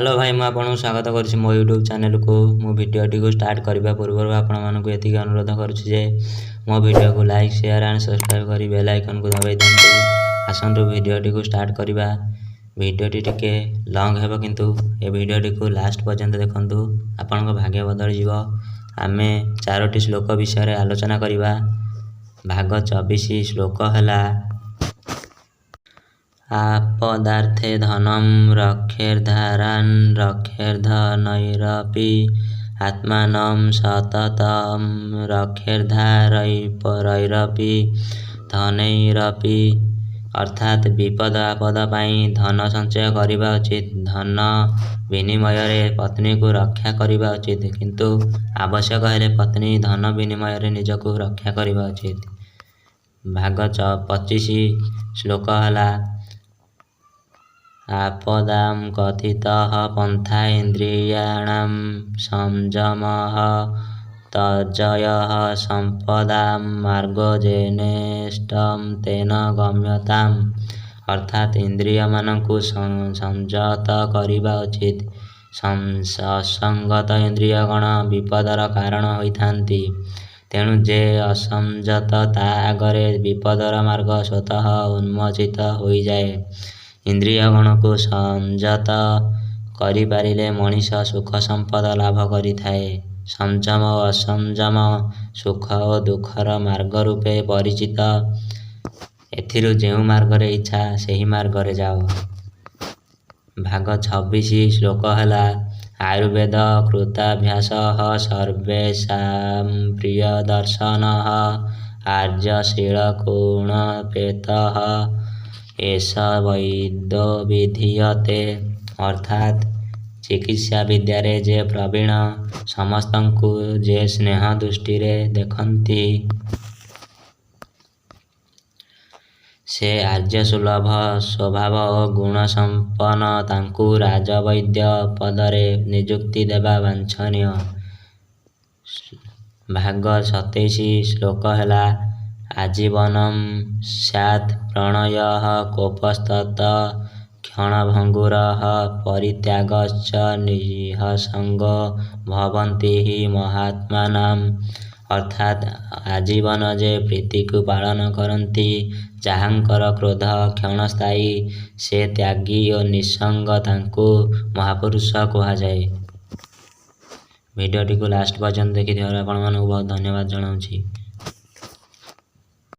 Hello ଭାଇ, ମୁଁ ଆପଣଙ୍କୁ ସ୍ୱାଗତ କରୁଛି ମୋ ୟୁଟ୍ୟୁବ୍ ଚ୍ୟାନେଲକୁ। ମୁଁ ଭିଡ଼ିଓଟିକୁ ଷ୍ଟାର୍ଟ କରିବା ପୂର୍ବରୁ ଆପଣମାନଙ୍କୁ ଏତିକି ଅନୁରୋଧ କରୁଛି ଯେ ମୋ ଭିଡ଼ିଓକୁ ଲାଇକ୍, ସେୟାର ଆଣ୍ଡ ସବସ୍କ୍ରାଇବ୍ କରି ବେଲ୍ ଆଇକନ୍କୁ ଦବାଇ ଦିଅନ୍ତୁ। ଆସନ୍ତୁ, ଭିଡ଼ିଓଟିକୁ ଷ୍ଟାର୍ଟ କରିବା। ଭିଡ଼ିଓଟି ଟିକେ ଲଙ୍ଗ୍ ହେବ, କିନ୍ତୁ ଏ ଭିଡ଼ିଓଟିକୁ ଲାଷ୍ଟ ପର୍ଯ୍ୟନ୍ତ ଦେଖନ୍ତୁ, ଆପଣଙ୍କ ଭାଗ୍ୟ ବଦଳିଯିବ। ଆମେ ଚାରୋଟି ଶ୍ଲୋକ ବିଷୟରେ ଆଲୋଚନା କରିବା। ଭାଗ 24, ଶ୍ଲୋକ ହେଲା ଆପଦାର୍ଥେ ଧନଂ ରକ୍ଷେଦ୍ଧାରାନ୍ ରକ୍ଷେଦ୍ଧନୈରପି ଆତ୍ମାନଂ ସତତଂ ରକ୍ଷେଦ୍ଧାରୈରପି ଧନୈରପି। ଅର୍ଥାତ୍ ବିପଦ ଆପଦ ପାଇଁ ଧନ ସଞ୍ଚୟ କରିବା ଉଚିତ। ଧନ ବିନିମୟରେ ପତ୍ନୀକୁ ରକ୍ଷା କରିବା ଉଚିତ, କିନ୍ତୁ ଆବଶ୍ୟକ ହେଲେ ପତ୍ନୀ ଧନ ବିନିମୟରେ ନିଜକୁ ରକ୍ଷା କରିବା ଉଚିତ। ଭାଗ 25, ଶ୍ଲୋକ ହେଲା ଆପଦାଂ କଥିତଃ ପନ୍ଥା ଇନ୍ଦ୍ରିୟାଣାଂ ସଂଯମଃ ତଜ୍ଜୟଃ ସମ୍ପଦାଂ ମାର୍ଗୋ ଯେନେଷ୍ଟଂ ତେନ ଗମ୍ୟତାମ୍। ଅର୍ଥାତ୍ ଇନ୍ଦ୍ରିୟମାନଙ୍କୁ ସଂଯତ କରିବା ଉଚିତ। ଅସଂଯତ ଇନ୍ଦ୍ରିୟଗଣ ବିପଦର କାରଣ ହୋଇଥାନ୍ତି। ତେଣୁ ଯେ ଅସଂଯତ, ତା' ଆଗରେ ବିପଦର ମାର୍ଗ ସ୍ୱତଃ ଉନ୍ମୋଚିତ ହୋଇଯାଏ। ଇନ୍ଦ୍ରିୟଗଣକୁ ସଂଯତ କରିପାରିଲେ ମଣିଷ ସୁଖ ସମ୍ପଦ ଲାଭ କରିଥାଏ। ସଂଯମ ଓ ଅସଂଯମ ସୁଖ ଓ ଦୁଃଖର ମାର୍ଗ ରୂପେ ପରିଚିତ। ଏଥିରୁ ଯେଉଁ ମାର୍ଗରେ ଇଚ୍ଛା ସେହି ମାର୍ଗରେ ଯାଅ। ଭାଗ 26, ଶ୍ଲୋକ ହେଲା ଆୟୁର୍ବେଦ କୃତାଭ୍ୟାସଃ ସର୍ବେଷାଂ ପ୍ରିୟଦର୍ଶନଃ ଆର୍ଯ୍ୟଶୀଳଗୁଣୋପେତଃ ଏଷ ବୈଦ୍ୟୋ ବିଧୀୟତେ। ଅର୍ଥାତ୍ ଚିକିତ୍ସା ବିଦ୍ୟାରେ ଯେ ପ୍ରବୀଣ, ସମସ୍ତଙ୍କୁ ଯେ ସ୍ନେହ ଦୃଷ୍ଟିରେ ଦେଖନ୍ତି, ସେ ଆର୍ଯ୍ୟସୁଲଭ ସ୍ୱଭାବ ଓ ଗୁଣସମ୍ପନ୍ନ, ତାଙ୍କୁ ରାଜବୈଦ୍ୟ ପଦରେ ନିଯୁକ୍ତି ଦେବା ବାଞ୍ଛନୀୟ। ଭାଗ 27, ଶ୍ଲୋକ ହେଲା ଆଜୀବନଂ ସ୍ୟାତ୍ ପ୍ରଣୟଃ କୋପସ୍ତତ୍ କ୍ଷଣଭଙ୍ଗୁରଃ ପରିତ୍ୟାଗଶ୍ଚ ନିଃସଙ୍ଗୋ ଭବନ୍ତି ହି ମହାତ୍ମନାମ୍। ଅର୍ଥାତ୍ ଆଜୀବନ ଯେ ପ୍ରୀତିକୁ ପାଳନ କରନ୍ତି, ଯାହାଙ୍କର କ୍ରୋଧ କ୍ଷଣସ୍ଥାୟୀ, ସେ ତ୍ୟାଗୀ ଓ ନିଃସଙ୍ଗ, ତାଙ୍କୁ ମହାପୁରୁଷ କୁହାଯାଏ। ଭିଡ଼ିଓଟିକୁ ଲାଷ୍ଟ ପର୍ଯ୍ୟନ୍ତ ଦେଖିଥିବାରୁ ଆପଣମାନଙ୍କୁ ବହୁତ ଧନ୍ୟବାଦ ଜଣାଉଛି।